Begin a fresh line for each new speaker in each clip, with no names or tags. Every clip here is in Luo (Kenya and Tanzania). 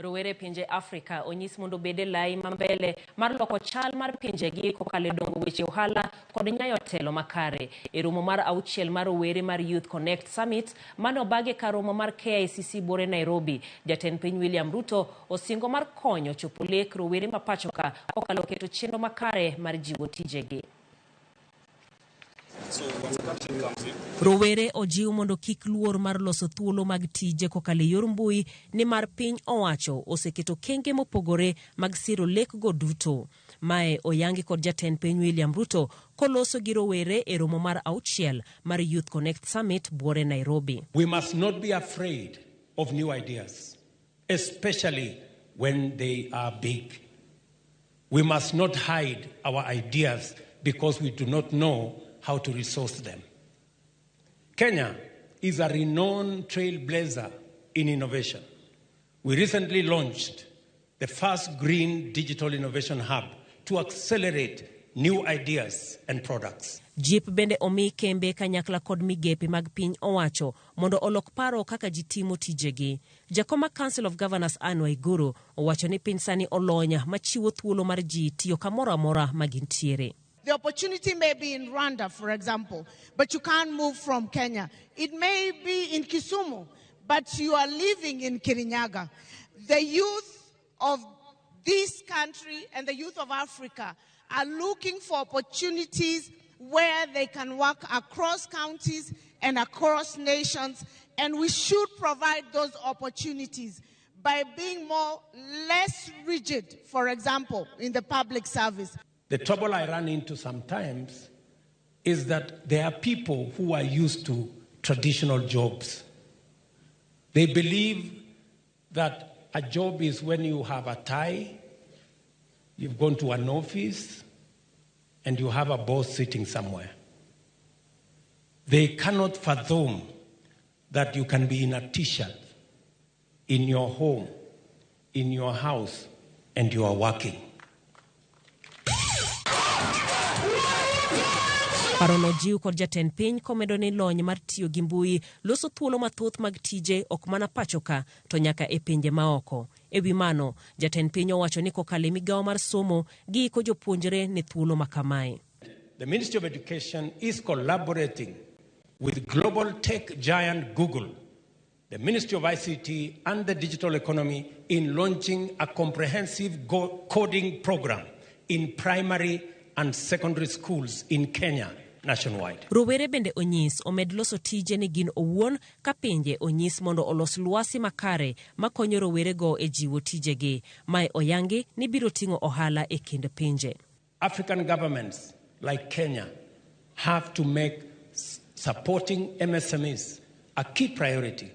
Rowere e pinje Afrika onyis mondo obed e lai ma mbele mar loko chal mar pinjegi kokalo e dongo weche ohala kod nyayo telo makare. E romo mar auchiel mar rowere mar Youth Connect Summit mane obagi e kar romo mar KICC Buore Nairobi, Jatend piny William Ruto osingo mar konyo chopo lek rowere ma pachoka kokalo keto chenro makare mar jiwo tijegi. Rowere ojiw mondo kik luor mar loso thuolo mag tije kokalo e yor mbui nimar piny owacho oseketo okenge mopogore mag siro lekgo duto. Mae oyangi kod jatend piny William Ruto koloso gi rowere e romo mar auchiel mar Youth Connect Summit Buore Nairobi.
We must not be afraid of new ideas, especially when they are big. We must not hide our ideas because we do not know how to resource them. Kenya is a renowned trailblazer in innovation. We recently launched the first green digital innovation hub to accelerate new ideas and products.
Jip bende omi kembe kanyakla kod migepe mag piny owacho mondo olok paro kaka ji timo tijegi. Jakom mar Council of Governors Anne Waiguru owacho ni piny sani olony machiwo thuolo mar ji tiyo kamoro amora ma gintiere.
The opportunity may be in Rwanda, for example, but you can't move from Kenya. It may be in Kisumu, but you are living in Kirinyaga. The youth of this country and the youth of Africa are looking for opportunities where they can work across counties and across nations, and we should provide those opportunities by being more less rigid, for example, in the public service.
The trouble I run into sometimes is that there are people who are used to traditional jobs. They believe that a job is when you have a tie, you've gone to an office, and you have a boss sitting somewhere. They cannot fathom that you can be in a t-shirt, in your home, in your house, and you are working.
Parono jiw kod jatend piny komedo ni lony mar tiyo gi mbui loso thuolo mathoth mag tije ok mana pachoka to nyaka e pinje maoko. E wi mano, jatend piny owacho ni kokalo e migawo mar somo, giiko jopuonjre ne thuolo ma kamae.
The Ministry of Education is collaborating with global tech giant Google, the Ministry of ICT and the Digital Economy in launching a comprehensive coding program in primary and secondary schools in Kenya nationwide.
Rowere bende onyis omed loso tije ni gin owuon ka pinje onyis mondo olos lwasi makare makonyo rowerego e jiwo tijegi. Mae oyangi ni biro ting'o ohala e kind pinje.
African governments like Kenya have to make supporting MSMEs a key priority,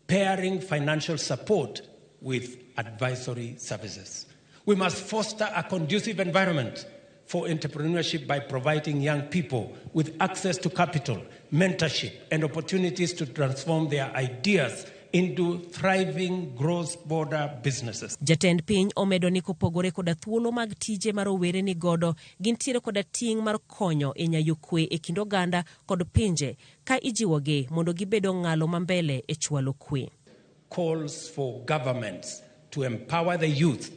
pairing financial support with advisory services. We must foster a conducive environment for entrepreneurship by providing young people with access to capital, mentorship, and opportunities to transform their ideas into thriving cross-border businesses.
Jatend piny omedo ni kopogore koda thuolo mag tije ma rowere ni godo, gintiere koda ting' mar konyo e nyayo kwe e kind oganda kod pinje ka ijiwogi mondo gibed ong'alo ma mbele e chwalo kwe.
Calls for governments to empower the youth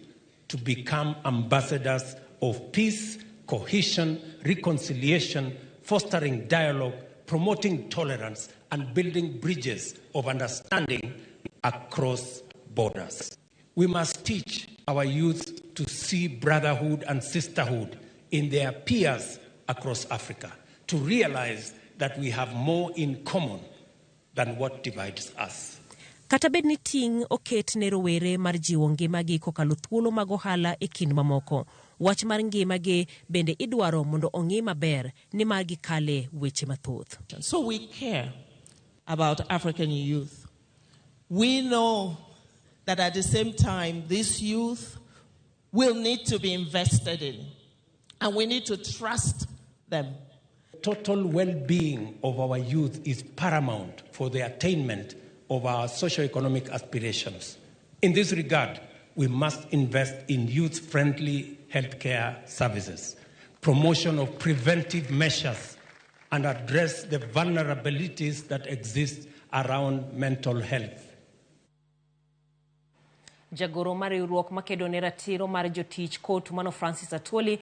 to become ambassadors of peace, cohesion, reconciliation, fostering dialogue, promoting tolerance, and building bridges of understanding across borders. We must teach our youth to see brotherhood and sisterhood in their peers across Africa, to realize that we have more in common than what divides us.
Kata bed ni ting' oket ne rowere mar jiwo ngimagi kokalo thuolo mag ohala e kind mamoko, wach mar ngimagi bende idwaro mondo ong'i maber nimar gikale weche mathoth.
So we care about African youth. We know that at the same time, this youth will need to be invested in, and we need to trust them.
Total well-being of our youth is paramount for the attainment of our socio-economic aspirations. In this regard, we must invest in youth-friendly healthcare services, promotion of preventive measures, and address the vulnerabilities that exist around mental health.
Jagoro mar riwruok makedo ne ratiro mar jotich KOTU mano Francis Atwoli